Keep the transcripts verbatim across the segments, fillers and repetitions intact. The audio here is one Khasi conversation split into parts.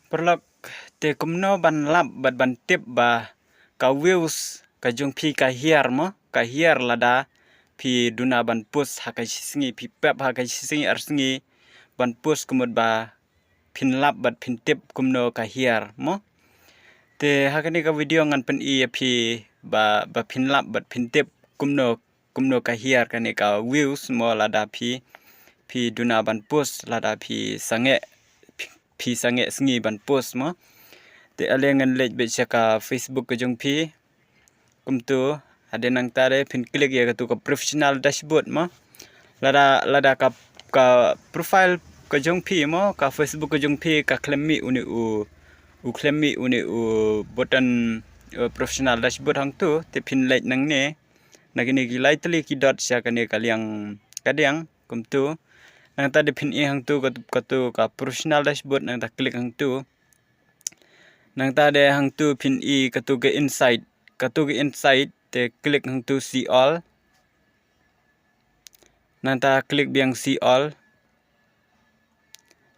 Paralok, te kumno ban lap bad ban tip ba ka views ka jong phi ka hiar mo, ka hiar lada phi duna ban post ha ka shi sngi, phi pep ha ka shi sngi ar sngi ban post, ka mut ba phin lap bad phin tip kumno ka hiar mo. Te ha kane ka video ngan pyni ïa phi ba, ba phin lap bad phin tip kumno, kumno ka hiar kane ka views mo, lada phi, phi duna ban post, lada phi sangeh, phi sangeh sngi ban post mo. Te ale ngan leit beit sha ka Facebook ka jong phi. Kumtu, hadien nangta de phin click ïa katu ka professional dashboard mo. Lada, lada ka, ka profile ka jong phi mo, ka Facebook ka jong phi ka khlem mih une u, u khlem mih une u button, eh, professional dashboard hangtu, te phin leit nangne na kine ki lai tylli ki dot sha kane ka liang kadiang, kumtu. Nangta de phin ïa hangtu katu, katu ka professional dashboard, nangta click hangtu. Nangta de hangtu phin ïa katu ka insight, katu ka insight, te click hangtu see all. Nangta click biang see all.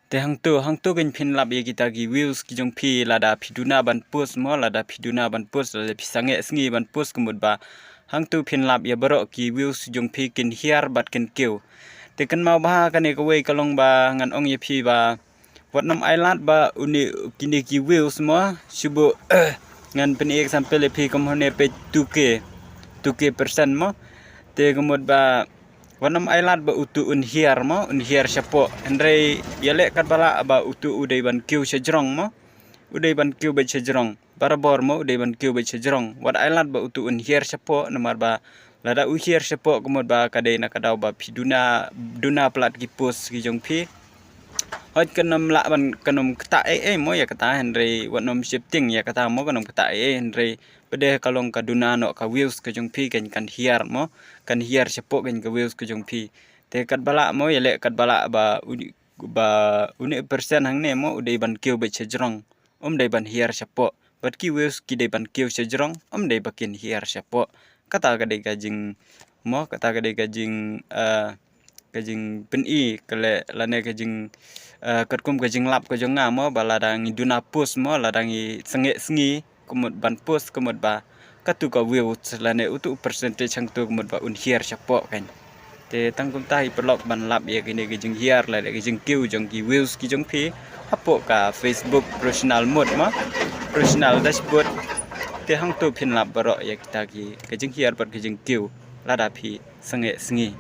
Te hangtu, hangtu kan phin lap ïa kita ki views ki jong phi lada phi duna ban post mo, lada phi duna ban post, lada phi sangeh sngi ban post, ka mut ba hangtu phin lap ïa baroh ki views jong phi kin hiar bad kin kiew. Te kynmaw ba kane kawei ka long ba ngan ong ïa phi ba wat nym ailad ba une kine ki views mo, shu buh ngan pyni example ïa phi kum hane peit two K, two K percent mo. Te ka mut ba wat nym ailad ba utu un hiar mo, un hiar shapoh. Hynrei ïaleh katba lah ba utu u dei ban kiew shajrong mo. U dei ban kiew beit shajrong. Barabor mo u dei ban kiew beit shajrong. Wat ailad ba utu un hiar shapoh, namar ba lada u hiar shapoh ka mut ba ka dei na ka daw ba phi duna, duna palat ki post ki jong phi. Hooid kan nym lah ban, kan nym ktah ei ei mo ïa kata, hynrei wat nym sheptieng ïa kata mo, kan nym ktah ei ei, hynrei pat de ka long ka duna noh ka views ka jong phi, kan, kan hiar mo, kan hiar shapoh kan ka views ka jong phi. Te katba lah mo, ïaleh katba lah ba u, ba une percent hangne mo u dei ban kiew beit shajrong, um dei ban hiar shapoh. Bad ki views ki dei ban kiew shajrong, um dei ba kin hiar shapoh. Kata ka dei ka jing mo, kata ka dei ka jing, eh, ka jingpyni ka leh lane ka jing, eh, katkum ka jinglap ka jong nga mo, ba lada ngi duna post mo, lada ngi sangeh sngi, ka mut ban post, ka mut ba katu ka views lane utu u percentage hangtu ka mut ba un hiar shapoh kan. Te tang kumta hi paralok ban lap ïa kine ki jinghiar lane ki jingkiew jong ki views ki jong phi hapoh ka Facebook professional mode mo, professional dashboard. Te hangtu phin lap baroh ïa kita ki, ki jinghiar bad ki jingkiew lada phi sangeh sngi.